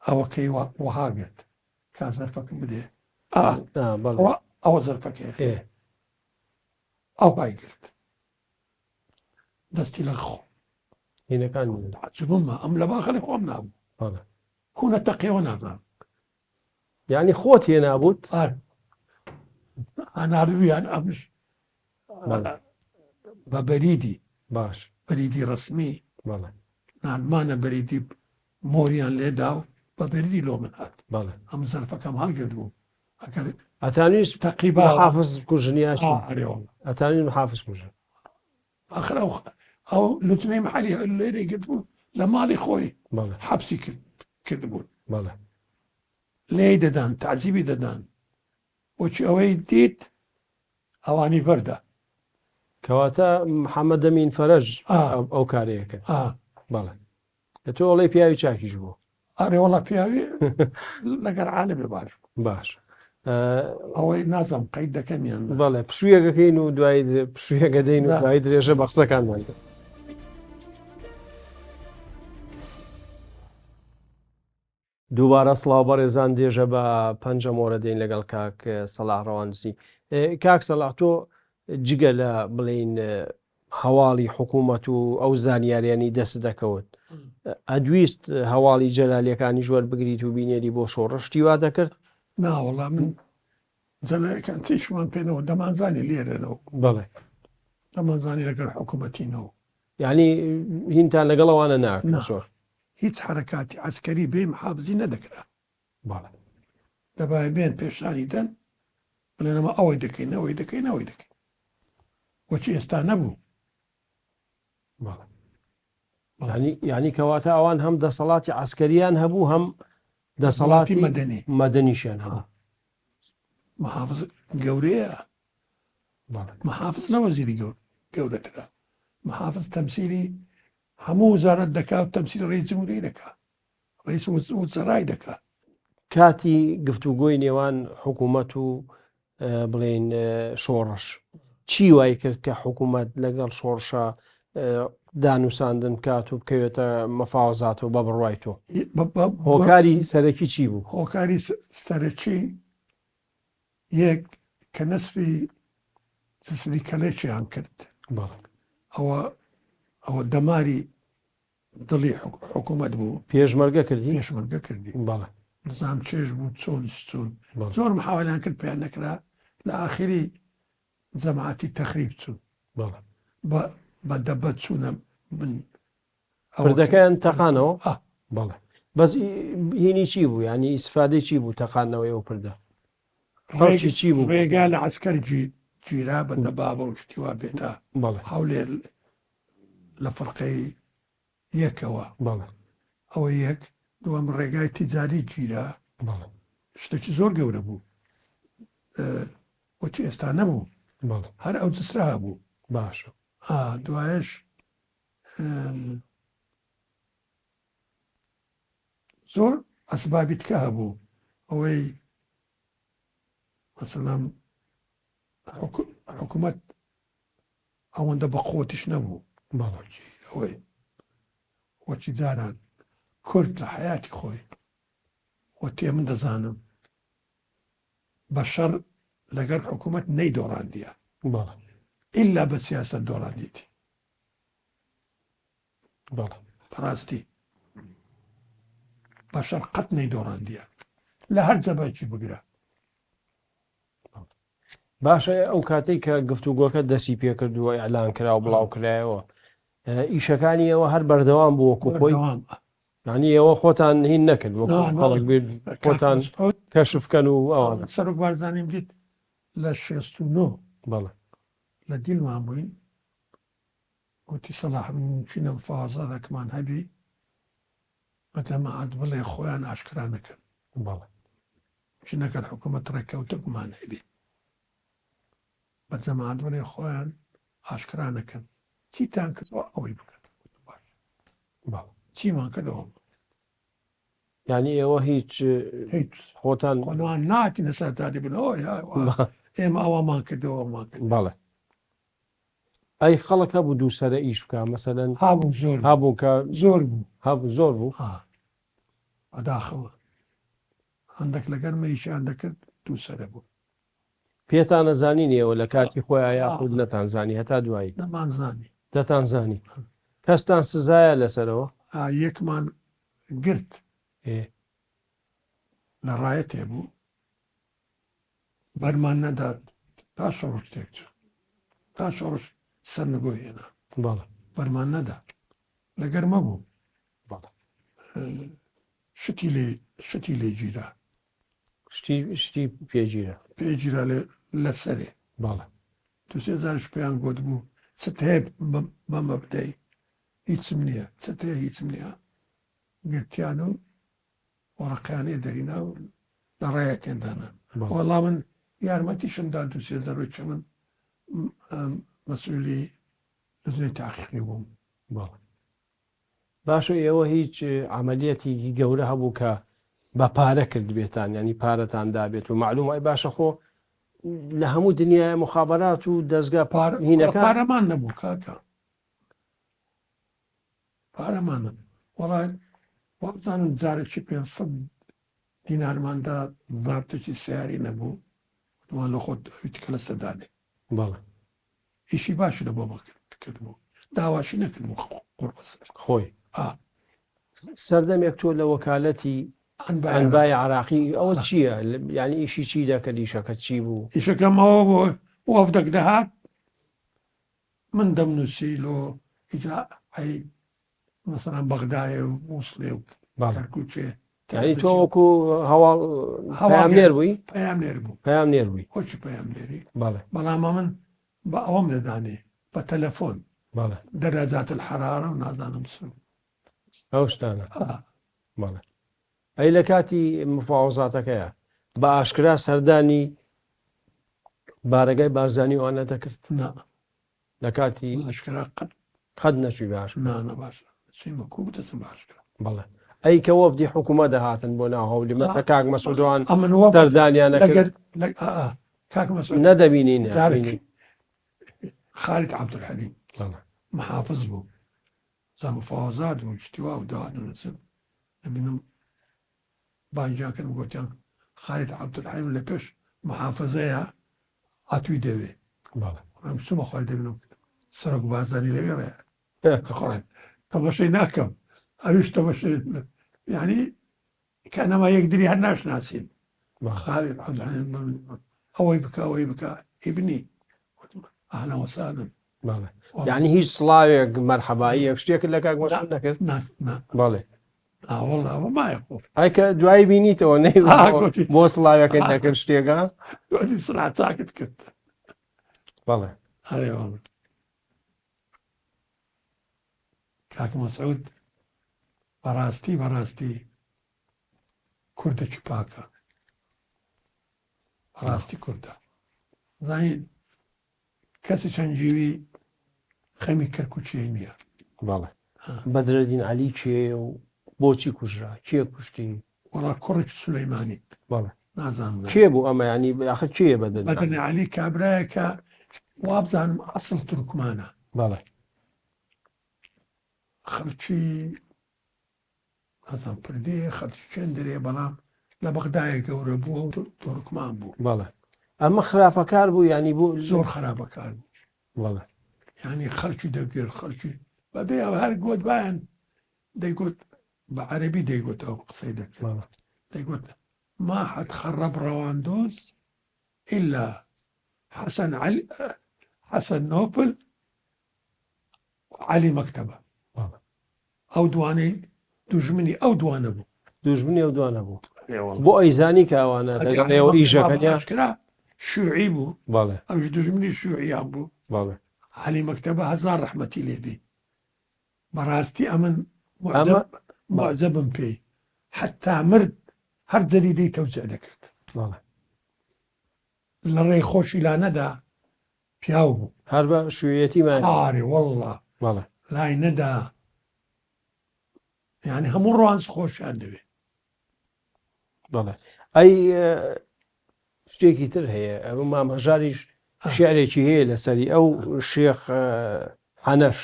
ئەوەکەی وەها گرت کا زەرفەکەم بدێ ئەوە زەرفەکەی ئەو های گرت دەستی لە خۆ هینەکان تعجبمە ئەم لە باخەلی خۆم نابوو کوونە تەقیەوە نازانم یعنی خۆت هێنابووت ئەناردویان ئەمش بە بەریدی باش بەریدی ڕسمی ناردمانە بەریدی مۆریان لێدا و بە بەریدی لۆ من هات ئەم زەرفەکەم هەڵگرت بوو ئەگەر ئەتانویست تەقیبا محافز بکوژن یا چی؟ ئەتانویست محافز بکوژن ئاخر ئەو ئەو لوتنەی محلی لێرەی گرتبوو لە ماڵی خۆی حەبسی کرد کردبوون بەڵێ لێی دەدان تعزیبی دەدان بۆچی ئەوەی دیت ئەوانی بەردە کەواتە محەممەد دەمین فەرەج ئەو کارەیە کرد بەڵێ تۆ ئەڵێی پیاوی چاکیش بوو. ئەرێ وەڵا پیاوی لەگەر عالەمێ باش بوو. باش ئەوەی نازانم قەید دەکەن یان نا. بەڵێ پشوویەکەکەین و دوای پشوویەکە دەین و دوای درێژە بە قسەکانمان دەین. دووبارە سڵاو بەڕێزان درێژە بە پەنجە مۆرە دەین لەگەڵ کاک سەڵاح ڕەواندزی. کاک سەڵاح تۆ جگە لە بڵێین هەواڵی حکوومەت و ئەو زانیاریانی دەست دەکەوت ئەدویست هەواڵی جەلالیەکانیش وەربگریت و بینێری بۆ شۆڕش شتی وا دەکرد؟ نا وەڵا من جەلالیەکان چیشمان پێنەوە دەمانزانی لێرەنەوە بەڵێ دەمانزانی لەگەڵ حکوومەتینەوە یعنی هینتان لەگەڵ ئەوانە ناکرد زۆر هیچ حەرەکاتی عەسکەری بێ محافزی نەدەکرا. بەڵێ. دەبایە بێن پێشانی دەن بڵێن ئەمە ئەوەی دەکەین ئەوەی دەکەین ئەوەی دەکەین. بۆچی ئێستا نەبوو؟ بەڵێ. یعنی یعنی کەواتە ئەوان هەم دەسەڵاتی عەسکەریان هەبوو هەم دەسەڵاتی مەدەنی مەدەنیشیان هەبوو. محافز گەورەیە. محافز لە وەزیری گەورەترە. محافز تەمسیلی هەموو وزارەت دەکا و تەمسیل ڕئیس جمهوری دەکا ڕئیس وزەرای دەکا. کاتی گفتوگۆی نێوان حکوومەت و بڵێین شۆڕش چی وای کرد کە حکوومەت لەگەڵ شۆڕشە دانوساندن بکات و بکەوێتە مەفاوەزاتەوە بە بڕوای تۆ هۆکاری سەرەکی چی بوو؟ هۆکاری سەرەکی یەک کە نەسفی جسری کەلێکیان کرد ئەوە ئەوە دەماری دڵی حکوومەت بوو پێشمەرگە کردی پێشمەرگە کردی بەڵێ نظام چێژ بوو چۆن چۆن زۆر محاولیان کرد پێیان نەکرا لە ئاخری جەماعەتی تەخریب چوون بە دەبە چوونە من پردەکەیان تەقانەوە بەڵێ بەس هینی چی بوو ینی ئیسفادەی چی بوو تەقانەوەی ئەو پردە؟ خەڵکی چی بوو؟ ڕێگا لە عەسکەر گیرا بە دەبابە و شتی وا بێتە هەولێر لە فڕقەی یەکەوە. ئەوە یەک. دووەم ڕێگای تیجاری گیرا. شتێکی زۆر گەورە بوو. وەکی ئێستا نەبوو. هەر ئەو جسرە هەبوو. باشە. دوایش زۆر ئەسبابی تکە هەبوو ئەوەی مەسەلەن حکوومەت ئەوەندە بە قوتیش نەبوو ئەوەی وەکی جاران کورد لە حیاتی خۆی وەتێ من دەزانم بە شەڕ لەگەر حکوومەت نەی دۆڕاندیە ئللا بە سیاست دۆڕاندیتی بەڵێ. بەڕاستی بەشەر قەت نەیدۆڕاندیە لە هەر جەبەکی بگرە. باشە ئەو کاتێک کە گفتوگۆکە دەسی پێکردووە ئیعلان کرا و بڵاو کرایەوە ئیشەکانی ئەوە هەر بەردەوام بوو وەکو خۆی ینی ئێوە خۆتان هین نەکرد وەکو خەڵک بێت خۆتان کەشف کەن و ئەوان سەرۆک بارزانیم دیت لە 69 بەڵێ لە دیلمان بووین گوتی سەلاح مومکینە مفاوەزاتەکمان هەبی بە جەماعەت بڵێ خۆیان ئاشکرا نەکەن. بەڵێ. مومکینە گەر حکوومەت ڕێککەوتەکمان هەبی بە جەماعەت بڵێ خۆیان ئاشکرا نەکەن چیتان کردوە ئەوەی بکەن. گوتم باش. بەڵێ. چیمان کردەوە؟ یانی ئێوە هیچ هیچ خۆتان خۆمان ناتینە سەر جادە بن ئۆ ئێمە ئەوەمان کردەوە ئەومان کرد. بەڵێ. ئەی خەڵک هەبوو دووسەرە ئیش بکا مەسەلەن؟ هەبوو زۆر بوو. هەبوو کە زۆر بوو. هەبوو زۆر بوو؟ ئا بەداخەوە هەندەک لەگەر مە ئیشیان دەکرد دووسەرە بوون. پێتان ئەزانین ئێوە لە کاتی خۆیا یاخود نەتان زانی هەتا دوایی؟ دەمان زانی. دەتان زانی. کەستان سزایە لەسەرەوە؟ ئا یەکمان گرت. ئێ. لە ڕایەتێ بوو. بەرمان نەدا تا شۆڕش تێک چوو تا شۆڕش سەرنگۆی هێنا بەڵێ بەرمان نەدا لەگەر مەبوو بەڵێ شتی لێ شتی لێ گیرا شتی شتی پێگیرا پێگیرا لێ لەسەرێ بەڵێ تو سێ جارش پێیان گوت بوو چت هەیە بەمە بدەی هیچم نییە چت هەیە هیچم نییە گرتیان و وەڕەقەیان لێ دەرینا و لە ڕایەتیان دانا. وەڵا من یارمەتیشم دا دوو سێ جار چە من مەسئولی لجنەی تاقیقی بووم. بەڵێ. باشە ئێوە هیچ عەمەلیەتێکی گەورە هەبوو کە بە پارە کردبێتان یانی پارەتان دابێت و مەعلومە ئەی باشە خۆ لە هەموو دنیای مخابرات و دەزگا هینەکان پارەمان نەبوو کاکە. پارەمان نەبوو وەڵا وابزانم جارێکی 500 دینارمان دا زابتێکی سیاری نەبوو وتمان لە خۆت ئەوی تکە لەسەر دانێ بەڵێ ئیشی باشی لە بۆ کردبوو داواشی نەکردبوو قوڕ بەسەر خۆی ئا سەردەمێک تۆ لە وەکالەتی ئەنبای عراقی ئەوە چییە یعنی ئیشی چی دەکرد ئیشەکە چی بوو ئیشەکەم ئەوە بۆ وەفدەک دەهات من دەمنووسی لۆ ئیجا ئەی مەسەلەن بەغدایێ و مووسڵێ و کەرکووکێ. یانی تۆ وەکو هەواڵ پەیامنێر بووی؟ پەیامنێر بووم. پەیامنێر بووی. وەکی پەیامنێری. بەڵێ. بەڵام ئەمن بە ئەوەم دەدانێ بە تەلەفۆن. بەڵێ. دەرەجات الحرارە و نازانم چ. ئەو شتانە. بەڵێ. ئەی لە کاتی مفاوەزاتەکەیا بە ئاشکرا سەردانی بارەگای بارزانی و ئەوانە دەکرد؟ نا. لە کاتی بە ئاشکرا قەت قەت نەچووی بە ئاشکرا؟ نا نا باش چیمە کوو بدەستم بە ئاشکرا. بەڵێ. ئەی کە وەفدی حکوومەت دەهاتن بۆ ناو هەولی مەسە کاک مەسعودوان ئەمن وەفد سەردانیان نەکرد؟ لەگەر لە ئا ئا کاک مەسعود نەدەبینین جارێکی خالید عەبدولحەلیم بەڵێ. محافز بوو جا مفاوەزات و شتی وا و داهات و نەچم دەبینم بانگیان کردم گوتیان خالید عەبدولحەلیم لە پێش محافزەیە ئاتووی دەوێ. بەڵێ. وەڵام چوومە خوارێ دەبینم سەرۆک بارزانی لەوێ ڕێ. خۆی تەمەشەی ناکەم ئەویش تەمەشەی یعنی کەنەما یەکدری هەر ناشناسین. خالید عەبدولحەلیم ئەوەی بکە ئەوەی بکە ئیبنی ئەهلا وسهلا. بەڵێ یعنی هیچ سڵاوێک مەرحەباییەک شتێکت لە کاک مەسعود نەکرد؟ نا نا. بەڵێ. ئاوەڵا ئەوە مایە خۆ. ئەی کە دوایی بینیتەوە نەی ئا، گوتی. بۆ سڵاوەکەت نەکرد شتێکە؟ گوتی سڵا چاکت کرد. بەڵێ. ئەرێ وەڵا. کاک مەسعود بەڕاستی بەڕاستی کوردێکی پاکە بەڕاستی کوردە زانین کەسی چەنگیوی خەمی کەرکوکیی نییە. بەڵێ. بەدرەدین عەلی کێیە و بۆچی کوژرا؟ کێ کوشتی؟ وەڵا کوڕێکی سولەیمانی. بەڵێ. نازانم. کێ بوو ئەمە یانی ئاخر کێیە بەدرەدین عەلی؟ بەدرەدین عەلی کابرایەکە وابزانم ئەسڵ تورکمانە. بەڵێ. خەڵکی نازانم پردێ خەڵکی چێن دەرێ بەڵام لە بەغدایە گەورە بووە و تورکمان بوو. بەڵێ ئەمە خراپەکار بوو یانی بۆ زۆر خراپەکار بوو. بەڵێ. یانی خەڵکی دەگرت خەڵکی بەبێ ئەوە هەر گۆتبایان دەیگوت بە عەرەبی دەیگوت ئەو قسەی دەکرد بەڵێ. دەیگوت ما حد خرب رواندوز الا حسن علی حسن نوپل عەلی مەکتەبە ئەو دوانەی دوژمنی ئەو دوانە بوو. دوژمنی ئەو دوانە بوو. بۆ ئەیزانی کە ئەوانە لەگەڵ ئێوە ئیشەکەن یا؟ ئاشکرا شیوعی بوو. بەڵێ. ئەویش دوژمنی شیوعیان بوو. بەڵێ. عەلی مەکتەبە هەزار ڕەحمەتی لێ بی. بەڕاستی ئەمن موعجەب موعجەبم پێی. حەتا مرد هەر جەریدەی تەوزیع دەکرد. بەڵێ. لە ڕێی خۆشی لانەدا پیاو بوو. هەر بە شویەتی مایە. ئارێ وەڵڵا بەڵێ. لای نەدا یانی هەموو ڕوانس خۆشیان دەوێ. بەڵێ ئەی شتێکی تر هەیە ئەمە مام هەژاریش شعرێکی هەیە لەسەری ئەو شێخ حەنەش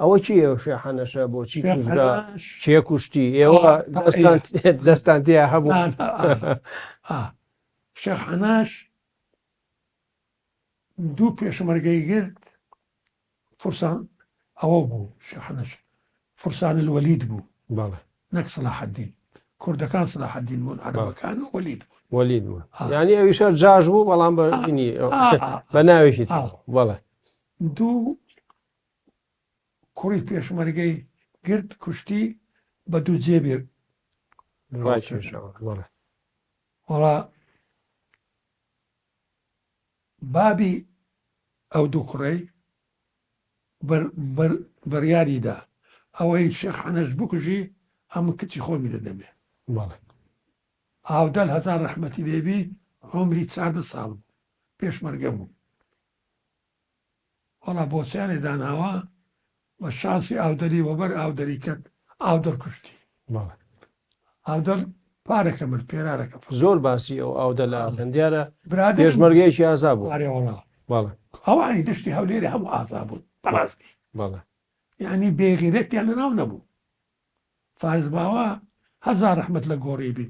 ئەوە کی ئەو شێخ حەنەشە بۆچی کوژرا کێ کوشتی ئێوە دەستان دەستان تیا هەبوو شێخ حەناش دوو پێشمەرگەی گرت فرسان ئەوە بوو شێخ حەنەش فرسان الوەلید بوو بەڵێ نەک سەلاحەدین کوردەکان سەلاحەدین بوون عەرەبەکان وەلید بوون وەلید بوون یعنی ئەویشە جاش بوو بەڵام بە بە ناوێکی تر بەڵێ دوو کوڕی پێشمەرگەی گرت کوشتی بە دوو جێبێ ڕاکێشەوە بەڵێ وەڵا بابی ئەو دوو کوڕەی بڕیاری دا ئەوەی شێخ حەنەش بکوژی ئەمن کچی خۆمی دەدەمێ. بەڵێ. ئاودەل هەزار ڕەحمەتی لێبی عومری 14 ساڵ بوو پێشمەرگە بوو. وەڵا بۆچیانێ داناوە بە شانسی ئاودەری وەبەر ئاودەری کەت ئاودەر کوشتی. بەڵێ. ئاودەر پارەکە مرد پێرارەکە فەقیر. زۆر باسی ئەو ئاودەلە ئەکەن دیارە برادەرم پێشمەرگەیەکی ئازا بوو. ئارێ وەڵا. بەڵێ. ئەوانی دەشتی هەولێرێ هەموو ئازا بوون بەڕاستی. بەڵێ. یانی بێ غیرەتیان لەناو نەبوو. فارس باوا هەزار ڕەحمەت لە گۆڕی بی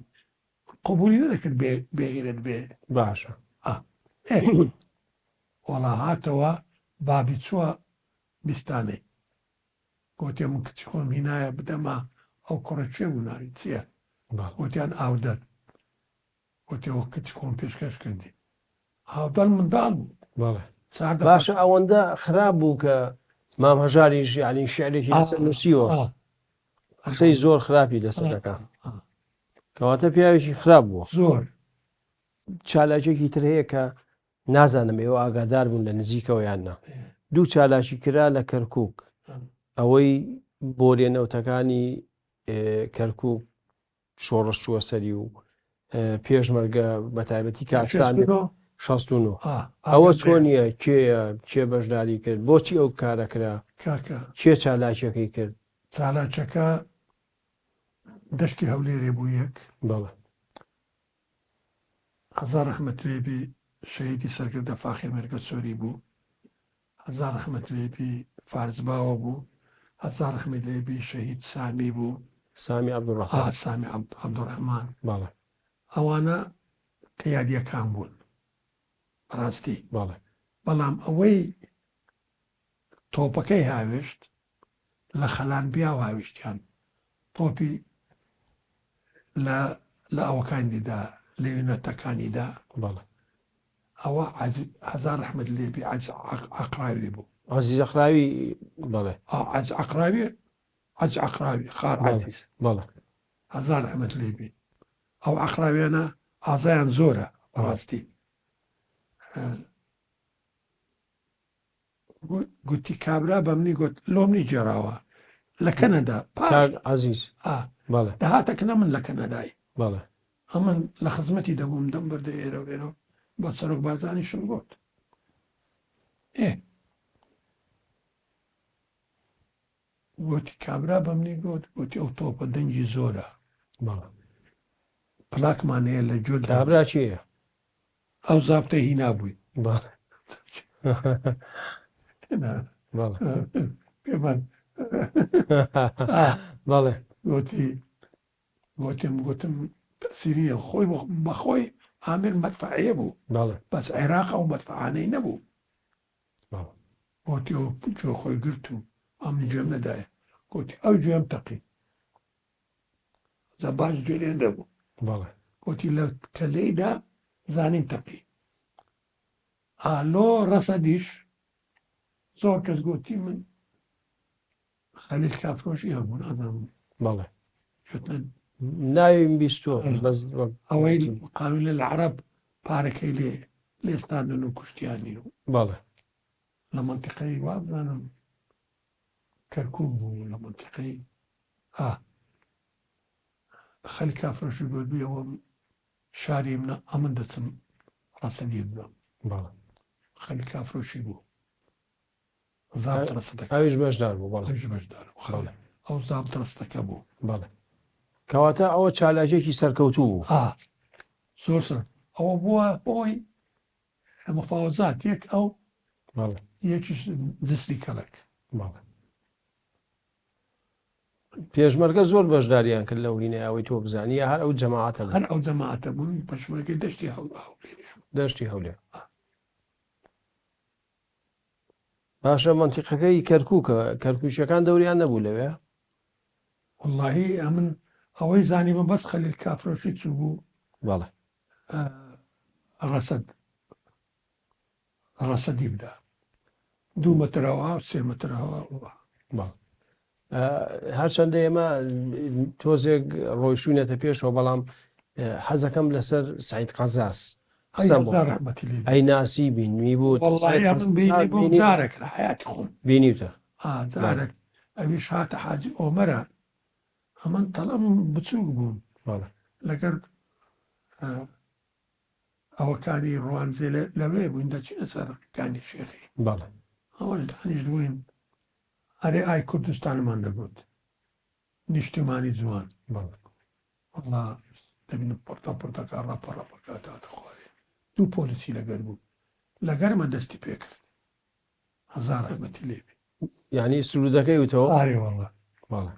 قبولی نەدەکرد بێ بێ غیرەت بێ. باشە. ئا ئێ وەڵا هاتەوە بابی چووە بیستانەی. گۆتیە من کچی خۆم هینایە بدەمە ئەو کوڕە کێ بوو ناوی چیە؟ گۆتیان ئاودەل. گۆتیەوە کچی خۆم پێشکەش کردی. ئاودەل منداڵ بوو. بەڵێ. چاردە باشە ئەوەندە خراپ بوو کە مام هەژاریش یانی شیعرێکی لەسەر نووسیوە. قسەی زۆر خراپی لەسەر دەکا. کەواتە پیاوێکی خراپ بووە. زۆر. چالاکیەکی تر هەیە کە نازانم ئێوە ئاگادار بوون لە نزیکەوە یان نا. دوو چالاکی کرا لە کەرکووک. ئەوەی بۆریە نەوتەکانی کەرکووک شۆڕش چووە سەری و پێشمەرگە بە تایبەتی کاکسان 69 ئەوە چۆنیە کێیە کێ بەشداری کرد بۆچی ئەو کارە کرا کاکە کێ چالاکیەکەی کرد؟ چالاکیەکە دەشتی هەولێرێ بوو یەک. بەڵێ. هەزار ڕەحمەت لێبی شەهیدی سەرکردە فاخیر مێرگەسۆری بوو هەزار ڕەحمەت لێبی فارس باوە بوو هەزار ڕەحمەت لێبی شەهید سامی بوو سامی عەبدولڕەحمان سامی عەبدولڕەحمان بەڵێ ئەوانە قیادیەکان بوون بەڕاستی بەڵێ بەڵام ئەوەی تۆپەکەی هاوێشت لە خەلان بیاو هاویشتیان تۆپی لە لە ئەوەکانی دا لە یونەتەکانی دا بەڵێ. ئەوە عەزیز هەزار ڕەحمەت لێ بی عەزیز عەقراوی بوو. عەزیز عەقراوی بەڵێ. ئا عەزیز عەقراوی عەزیز عەقراوی خار بەڵێ عەزیز. بەڵێ. هەزار رەحمەت لێ بی ئەو عەقراویانە ئازایان زۆرە بەڕاستی گوتی کابرا بە منی گوت لۆمنی گێڕاوە لە کەنەدا پاش عزیز دەهاتە کنە من لە کەنەدای ئەمن لە خزمەتی دەبووم دەم بردە ئێرە و ئێرە بە سەرۆک بارزانیشم گوت ئێ گۆتی کابرا بەمنی گۆت گۆتی ئەو تۆپە دەنگی زۆرە بەڵێ. پلاکمان هەیە لە گوێت دادەین. کابرا کێیە؟ ئەو زابتەی هینابووی. بەڵێ. بەڵێ. پێمان بەڵێ. گۆتی گۆتیم گۆتم تەسیری نیە خۆی بەخۆی ئامر مەدفەعیە بوو. بەڵێ. بەس عێراق ئەو مەدفەعانەی نەبوو. گۆتی ئەو گوێ خۆی گرت و ئەمن گوێم نەدایە. گۆتی ئەو گوێم تەقی. جا باش گوێ لێ نەبوو. گۆتی لە کە لێی دا زانیم تەقی. ئالۆ ڕەسەدیش زۆر کەس گۆتی من خەلیل کافرۆشی هەبوو نازانم. بەڵێ. ناویم بیستووە بەس ئەوەی قاویلە لە عەرەب پارەکەی لێ لێستاندن و کوشتیانی و بەڵێ. لە مەنتیقەی وابزانم کەرکوک بوو لە مەنتیقەی ئا خەلیل کافرۆشی گۆتبووی ئەوە شاری منە ئەمن دەچم ڕەسەدیت بەم. بەڵێ. خەلیل کافرۆشی بوو. زابت ڕەسەدەکە. ئەویش بەشدار بوو بەڵێ. ئەویش بەشدار بوو بەڵێ. ئەو زابت ڕەسەدەکە بوو. بەڵێ. کەواتە ئەوە چالاکیەکی سەرکەوتوو بوو. ئا زۆر سەر ئەوە بووە هۆی مفاوەزات یەک ئەو بەڵێ. یەکیش جسری کەڵک. بەڵێ. پێشمەرگە زۆر بەشداریان کرد لەو هینەی ئەوەی تۆ بزانی یا هەر ئەو جەماعەتە بوون؟ هەر ئەو جەماعەتە بوون پێشمەرگەی دەشتی هەولێریش بوون. دەشتی هەولێر. باشە مەنتیقەکەی کەرکوکە کەرکوکیەکان دەوریان نەبوو لەوێ؟ وەڵاهی ئەمن ئەوەی زانیبم بەس خەلیل کافرۆشی چووبوو بەڵێ ڕەسەد ڕەسەدی بدا دوو مەترەوە سێ مەترەوە بەڵێ هەرچەندە ئێمە تۆزێک ڕۆیشتوینەتە پێشەوە بەڵام حەزەکەم لەسەر سعید قەزاز ئەی ناسی بینی بوو جارێک لە حیاتی خۆم بینیوتە جارێک ئەویش هاتە حاجی ئۆمەرە ئەمن تەڵەم بچووک بووم لەگەر ئەوەکانی ڕوانزێ لەوێ بووین دەچینە سەر کانی شێخی بەڵێ ئەوەش دانیشت بووین ئەرێ ئای کوردستانمان دەگوت نیشتیمانی جوان. بەڵێ. وەڵا دەبینم پڕتە پڕتەکە ڕەپە ڕەپەکە هاتە خوارێ. دوو پۆلیسی لەگەر بوو. لەگەرمە دەستی پێ کرد. هەزار ڕەحمەتی لێ بی. یانی سروودەکەی وتەوە؟ ئارێ وەڵا. بەڵێ.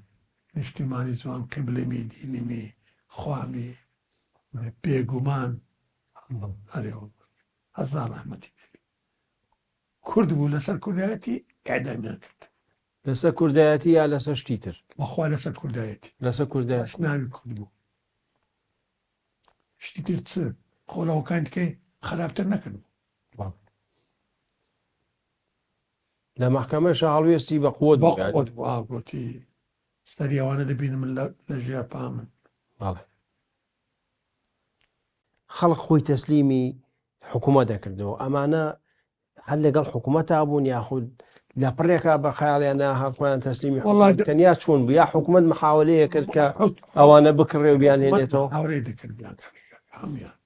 نیشتیمانی جوان قیبلەمی دینمی خوامی بێگومان. ئەرێ وەڵا. هەزار ڕەحمەتی لێ بی. کورد بوو لەسەر کوردایەتی ئیعدامیان کرد. لەسەر کوردایەتی یا لەسەر شتی تر؟ بەخوا لەسەر کوردایەتی. لەسەر کوردایەتی. بەس ناوی کورد بوو. شتی تر چ؟ خۆ لەوەکانی دیکەی خراپتر نەکردبوو. بەڵێ. لە مەحکەمەشا هەڵوێستی بە قوت بوو. بە قوت بوو. ئا گۆتی سەری ئەوانە دەبینم لە لە ژێر پامن. بەڵێ. خەڵک خۆی تەسلیمی حکوومەت دەکردەوە ئەمانە هەر لەگەڵ حکوومەتا بوون یاخود لە پڕێکا بە خەیاڵیان ناهات خۆیان تەسلیمی حکوومەت بکەن یا چۆن بوو یا حکوومەت محاولەیە کرد کە ئەوانە بکڕێ و بیانهێنێتەوە؟ هاوڕێی دەکرد بیانکڕێ هەموویان.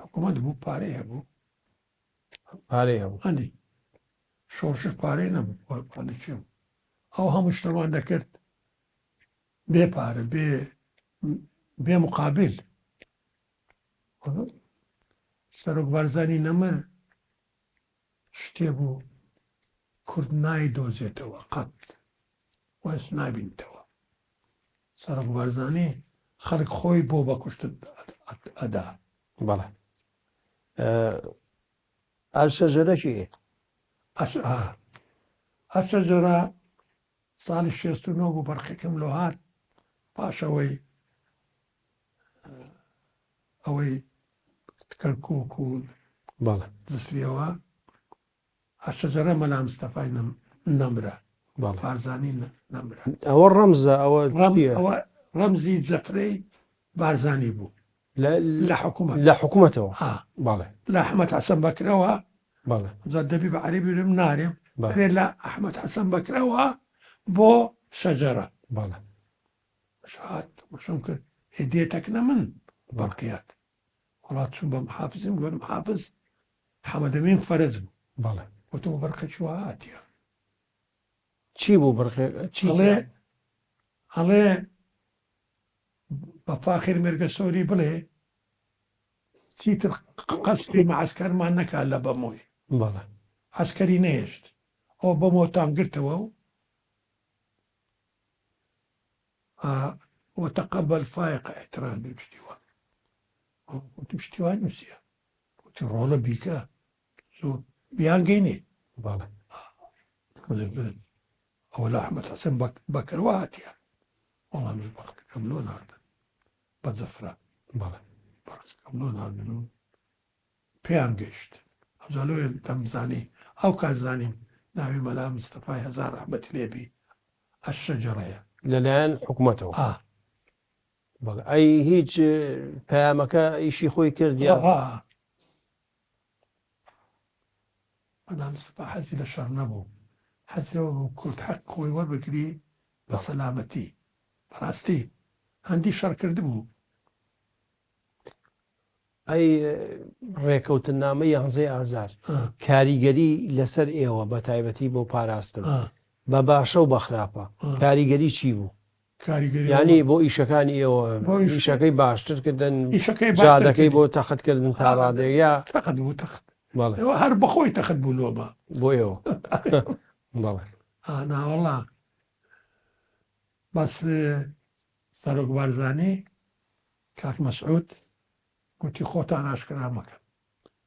حکوومەت بوو پارەی هەبوو. پارەی هەبوو. ئەنی شۆڕش پارەی نەبوو پارەی چێ بوو ئەو هەموو شتەمان دەکرد بێ پارە بێ بێ مقابل سەرۆک بارزانی نەمر شتێ بوو کورد نایدۆزێتەوە قەت وەس نابینتەوە سەرۆک بارزانی خەڵک خۆی بۆ بە کوشتن ئەدا. بەڵێ ئەلشەجەرە کێیە؟ ئەلشەجەرە ساڵی 69 بوو بەرقێکم لۆ هات پاش ئەوەی ئەوەی کەرکوک و بەڵێ جسریەوە ئەشەجەرە مەلا مستەفای نەمرە. بارزانی نەمرە. ئەوە ڕەمزە ئەوە چییە؟ ئەوە ڕەمزی زەفرەی بارزانی بوو لە حکوومەت لە حکوومەتەوە بەڵێ لە ئەحمەد حەسەن بەکرەوە بەڵێ دەبی بە عەرەبی لم نارێم بەێ لە ئەحمەد حەسەن بەکرەوە بۆ شەجەرە بەڵێ هات مەشەم کرد دێتەکنە من بەڕقیات وڵات چوون بە محافزم گۆر محافز حەمەدەمین فەرەج بوو بەڵێ وتم بەرقێکی وا هاتیە چی بوو بڕقێ چی ئەڵێ ئەڵێ بە فاخر مێرگەسۆری بڵێ چیتر قەسری مەعسکەرمان نەکا لە بەمۆی بەڵێ عەسکەری نەهێشت ئەوە بەمۆتان گرتەوە و وتقبل فایق احترامی و شتی وا وتم شتی وا نووسیە وتی ڕۆڵە بیکە زۆر بیانگەینێ بەڵێ ئەوە لە ئەحمەد حەسەن بەکرەوە هاتیە وەڵام بەڵکەم لۆ ناردن بە زەفرە بەڵێ بەڵکەم لۆ ناردن و پێیان گەیشت ئەوجا لۆیە دەمزانی ئەو کات زانیم ناوی مەلا مستەفای هەزار ڕەحمەتی لێ بی ئەششەجەرەیە. لەلایەن حکومەتەوە؟ ئا. بەڵێ ئەی هیچ پەیامەکە ئیشی خۆی کرد یا؟ ئا. مەلا مستەفا حەزی لە شەڕ نەبوو حەزی لەوە بوو کورد حەق خۆی وەربگری بە سەلامەتی بەڕاستی هەندی شەڕ کردبوو. ئەی ڕێکەوتننامەی یانزەی ئازار کاریگەری لەسەر ئێوە بە تایبەتی بۆ پاراستن بە باشە و بە خراپە کاریگەری چی بوو؟ یانی بۆ ئیشەکانی ئێوە ئیشەکەی باشتر کردن جادەکەی بۆ تەخت کردن تا ڕادەیەک یا تەخت بوو تەخت هەر بەخۆی تەخت بوو لۆمە بۆ ئێوە بەڵێ ناوەڵا بەس سەرۆک بارزانی کاک مەسعود گوتی خۆتان ئاشکرا مەکەن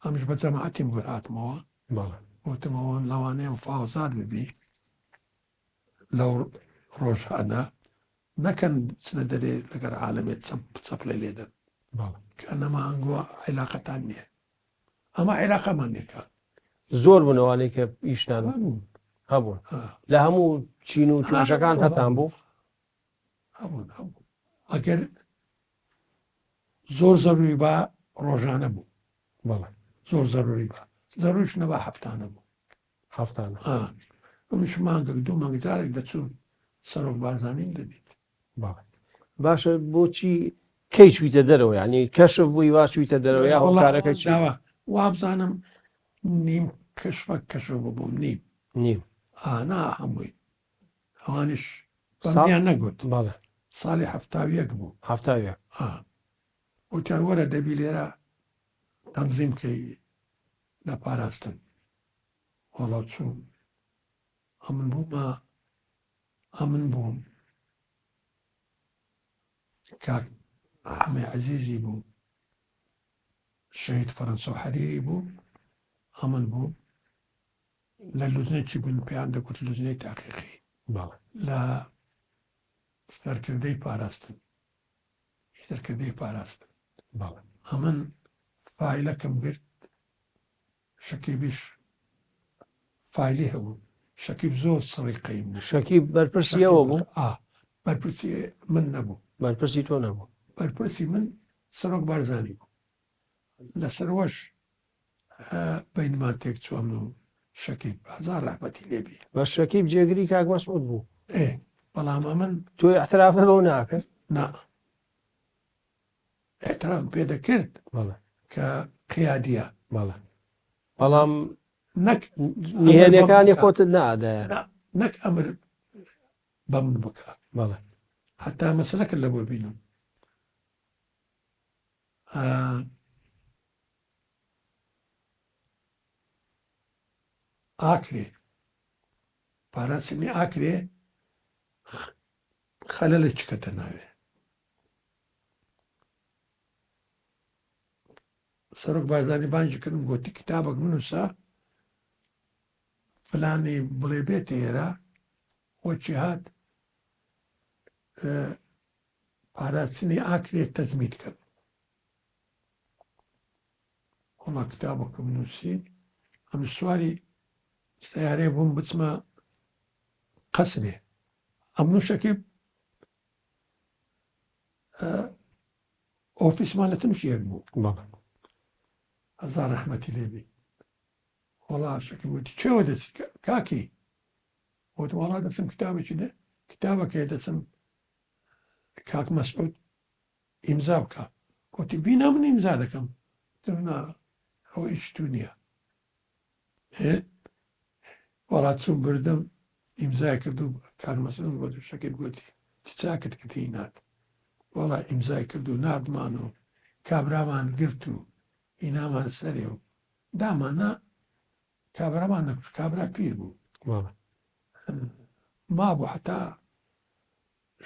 ئەمش بە جەماعەتیم گوت هاتمەوە گوتم ئەوە لەوانەیە مفاوەزات ببی لەو ڕۆژانە نەکەن بچنە دەرێ لەگەر عالەمێ چەپ چەپلە لێدەن کە نەما ئەنگۆ عیلاقەتان نییە ئەمە عیلاقەمان نییە کاک زۆر بوون ئەوانەی کە ئیشتان هەبوون لە هەموو چین و توێژەکان هەتان بوو هەبوون هەبوون ئەگەر زۆر زەروری با ڕۆژانە بوو بەڵێ زۆر زەروری با زەروریش نەبا هەفتانە بوو هەفتانە ئەمش مانگێک دوو مانگ جارێک دەچوو سەرۆک بارزانیم دەدیت بەڵێ باشە بۆچی کەی چویتە دەرەوە یعنی کەشف بووی وا چویتە دەرەوە یا هۆکارەکە چی داوە وابزانم نیم کەشفە کەشف ببووم نیم نیم ئانا هەمووی ئەوانیش بەمیان نەگوت. بەڵێ. ساڵی 71 بوو. 71. ئا. وتیان وەرە دەبی لێرە تەنزیم کەی لە پاراستن. وەڵا چووم. ئەمن بوومە ئەمن بووم. کاک حەمەی عەزیزی بوو. شەهید فەرەنسۆ حەریری بوو. ئەمن بووم. لە لوجنەکی بووین پێیان دەگوت لوجنەی تاقیقی لە سەرکردەی پاراستن سەرکردەی پاراستن ئەمن فایلەکەم گرت شەکیبیش فایلی هەبوو شەکیب زۆر سڕی قەیم بوو شەکیب بەرپرسی ئەوە بوو بەرپرسی من نەبوو بەرپرسی تۆ نەبوو بەرپرسی من سەرۆک بارزانی بوو لەسەروەش بەینمان تێک چوو ئەمن و شەکیب هەزار ڕەحمەتی لێ بی. بەس شەکیب جێگری کاک مەسعود بوو. ئێ بەڵام ئەمن. تۆ ئیعترافت بەو ناکرد؟ نا ئیعترافم پێ دەکرد بەڵێ. کە قیادیە. بەڵێ بەڵام نەک نهێنیەکانی خۆتت نەئەدایە. نا نەک ئەمر بەمن بکا. بەڵێ. حەتا مەسەلەکە لەبۆ بینم. ئاکرێ پاراستنی ئاکرێ خەلەلە چکەتە ناوێ سەرۆک بارزانی بانگی کردم گۆتی کتابەک بنووسە فلانی بڵێ بێتە ئێرە وەکی هات پاراستنی ئاکرێ تەجمید کەن. وەڵا کتابەکەم نووسی ئەم سواری سیارەیە بووم بچمە قەسرێ ئەمن و شەکیب ئۆفیسمان لە تنش یەک بوو هەزار ڕەحمەتی لێبی وەڵا شەکیب وتی کێوە دەچی کاکی وتم وەڵا دەچم کتابێکی کتابەکەی دەچم کاک مەسعود ئیمزا بکە گوتی بینا من ئیمزا دەکەم وتم نا ئەوە ئیش تو نییە وەڵا چووم بردم ئیمزای کرد و کاک مەسعود گوتی شەکیب گوتی چ چاکت کرد هینات وەڵا ئیمزای کرد و ناردمان و کابرامان گرت و هینامان سەرێ و دامان نا کابرامان نەکوشت کابرا پیر بوو مابوو حتا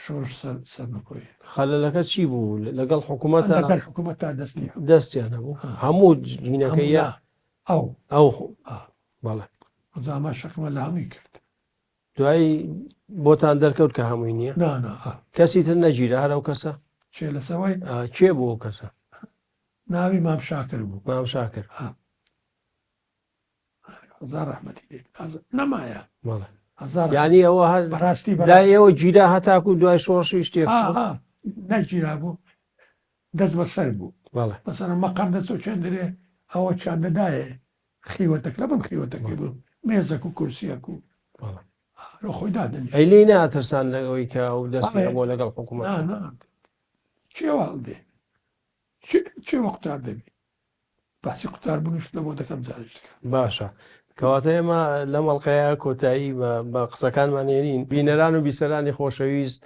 شۆڕش سەر سەرنکۆی. خەلەلەکە چی بوو لەگەڵ حکوومەتە لەگەڵ حکوومەت تا دەستی هەبوو. دەستیان هەبوو هەموو جینەکەی یا ئەو ئەو بەڵێ ئەما شەکمە لە هەمووی کرد دوایی بۆتان دەرکەوت کە هەمووی نییە نا نا کەسی تر نەگیرا هەر ئەو کەسە چێ لەسەوەی کێ بوو ئەو کەسە ناوی مام شاکر بوو مام شاکر هەزار ڕەحمەتی لێ نەمایە بەڵێ هەزار یانی ئەوە هەر بەڕاستی لای ئێوە گیرا هەتاکو دوای شۆڕشیش تێک نەگیرا بوو دەست بەسەر بوو بەڵێ مەسەلەن مەقەم دەچۆ چێندرێ ئەوە چیان دەدایێ خیوەتەک لە بن خیوەتەکەی بوو مێزەک و کورسیەک و لە خۆی دادەنیشت ئەی لێی ناترسان لە ئەوەی کە ئەو دەستی هەبووە لەگەڵ حکوومەت نا نا کێ هەڵدێ کێ وەقتار دەبی باسی قوتار بوونیشت لەبۆ دەکەم جارێکی دیکە. باشە کەواتە ئێمە لەم ئەڵقەیە کۆتایی بە قسەکانمان هێنین. بینەران و بیسەرانی خۆشەویست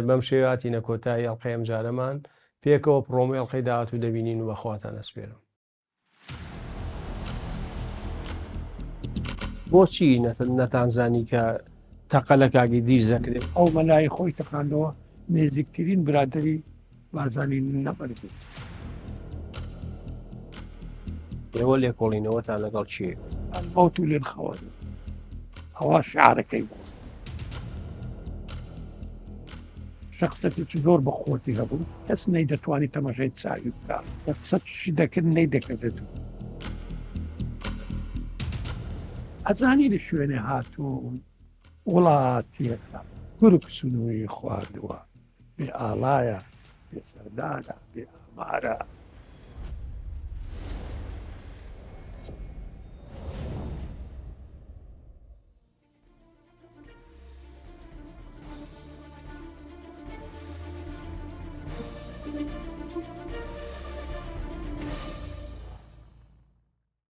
بەم شێوە هاتینە کۆتایی ئەڵقەی ئەمجارەمان. پێکەوە پڕۆمۆی ئەڵقەی داهاتوو دەبینین و بە خواتان ئەسپێرم. بۆچی نەتانزانی کە تەقە لە کاک ئیدریس دەکرێت؟ ئەو مەلای خۆی تەقاندەوە نێزیکترین برادەری بارزانی نەمر بوو. ئێوە لێکۆڵینەوەتان لەگەڵ کێ؟ الموت للخون ئەوە شعارەکەی بوو. شخصەتێکی زۆر بە قوتی هەبوو کەس نەیدەتوانی تەماشای چاوی بکا کە قسەشی دەکرد نەیدەکردە دوو. ئەزانی لە شوێنێ هاتوون وڵاتیەکە گورگ سنووری خواردووە بێ ئاڵایە بێ سەردارە بێ ئامارە.